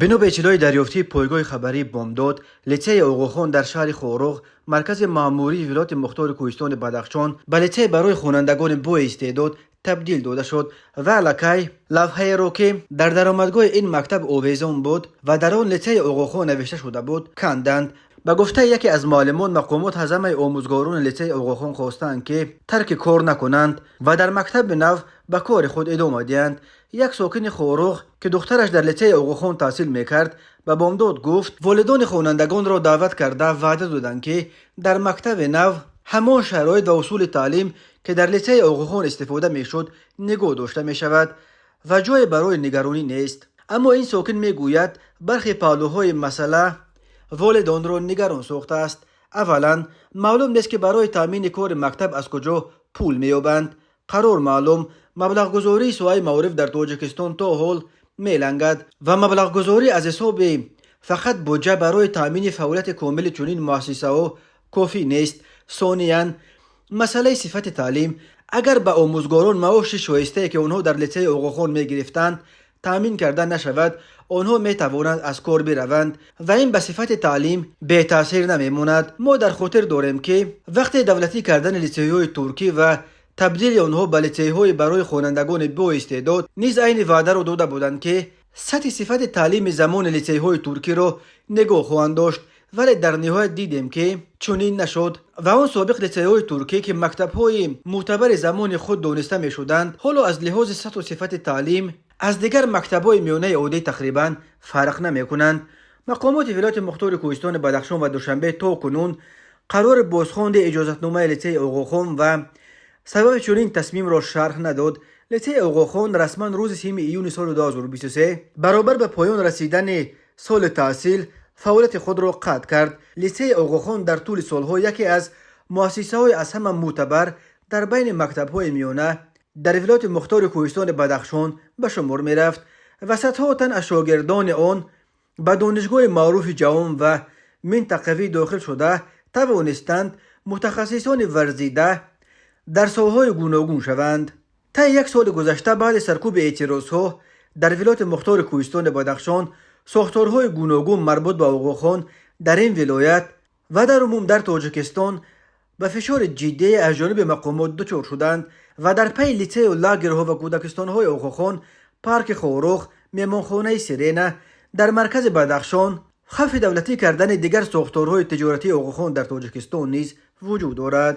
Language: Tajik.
Бино ба иттилои дарёфтии пойгоҳи хабарии «Бомдод», литсеи Оғохон дар шаҳри Хоруғ, маркази маъмурии вилояти мухтори Кӯҳистони Бадахшон, ба литсей барои хонандагони боистеъдод табдил дода шуд ва аллакай лавҳаеро, ки дар даромадгоҳи ин мактаб овезон буд ва дар он «Литсеи Оғохон» навишта шуда буд, канданд. Ба гуфтаи яке аз муаллимон, мақомот аз ҳамаи омӯзгорони литсеи Оғохон хостаанд, ки тарки кор накунанд ва дар мактаби нав ба кори худ идома диҳанд. Як сокини Хоруғ, ки духтараш дар литсеи Оғохон таҳсил мекард, ба «Бомдод» гуфт, волидони хонандагонро даъват карда, ваъда доданд, ки дар мактаби нав ҳамон шароит ва усули таълим, ки дар литсеи Оғохон истифода мешуд, нигоҳ дошта мешавад ва ҷое барои нигаронӣ нест. Аммо ин сокин мегӯяд, бархе паҳлӯҳои масъала волидонро нигарон сохтааст. Аввалан, маълум нест, ки барои таъмини кори мактаб аз куҷо пул меёбанд. Қарор маълум, маблағгузории соҳаи маориф дар Тоҷикистон то ҳол мелангад ва маблағгузорӣ аз ҳисоби фақат буҷа барои таъмини фаъолияти комили чунин муассисаҳо кофӣ нест. Сониян, масъалаи сифати таълим. Агар ба омӯзгорон маоши шоистае, ки онҳо дар литсеи Оғохон мегирифтанд, таъмин карда нашавад, онҳо метавонанд аз кор бираванд ва ин ба сифати таълим бетаъсир намемонад. Мо дар хотир дорем, ки вақте давлатӣ кардани литсейҳои туркӣ ва табдили онҳо ба литсейҳои барои хонандагони боистеъдод низ айни ваъдаро дода буданд, ки сатҳи сифати таълими замони литсейҳои туркиро нигоҳ хоҳанд дошт, вале дар ниҳоят дидем, ки чунин нашуд ва он собиқ литсейҳои туркӣ, ки мактабҳои мӯътабари замони худ дониста мешуданд, ҳоло аз лиҳози сатҳу сифати таълим аз дигар мактабҳои миёнаи оддӣ тақрибан фарқ намекунанд. Мақомоти вилояти мухтори Кӯҳистони Бадахшон ва Душанбе то кунун қарори бозхонди иҷозатномаи литсеи Оғохон ва сабаби чунин тасмимро шарҳ надод. Литсеи Оғохон расман рӯзи 30 июни соли 2023, баробар ба поён расидани соли таҳсил, фаъолияти худро қатъ кард. Литсеи Оғохон дар тӯли солҳо яке аз муассисаҳои аз ҳама мӯътабар дар байни мактабҳои миёна дар вилояти мухтори Кӯҳистони Бадахшон ба шумор мерафт ва садҳо тан аз шогирдони он ба донишгоҳи маъруфи ҷаҳон ва минтақавӣ дохил шуда, тавонистанд мутахассисони варзида дар соҳаҳои гуногун шаванд. Таи як соли гузашта, баъди саркӯби эътирозҳо дар вилояти мухтори Кӯҳистони Бадахшон, сохторҳои гуногун марбут ба Оғохон дар ин вилоят ва дар умум дар Тоҷикистон ба фишори ҷиддие аз ҷониби мақомот дучор шуданд ва дар пайи литсею лагерҳо ва кӯдакистонҳои Оғохон, парки Хоруғ, меҳмонхонаи «Сирена» дар маркази Бадахшон, хавфи давлатӣ кардани дигар сохторҳои тиҷоратии Оғохон дар Тоҷикистон низ вуҷуд дорад.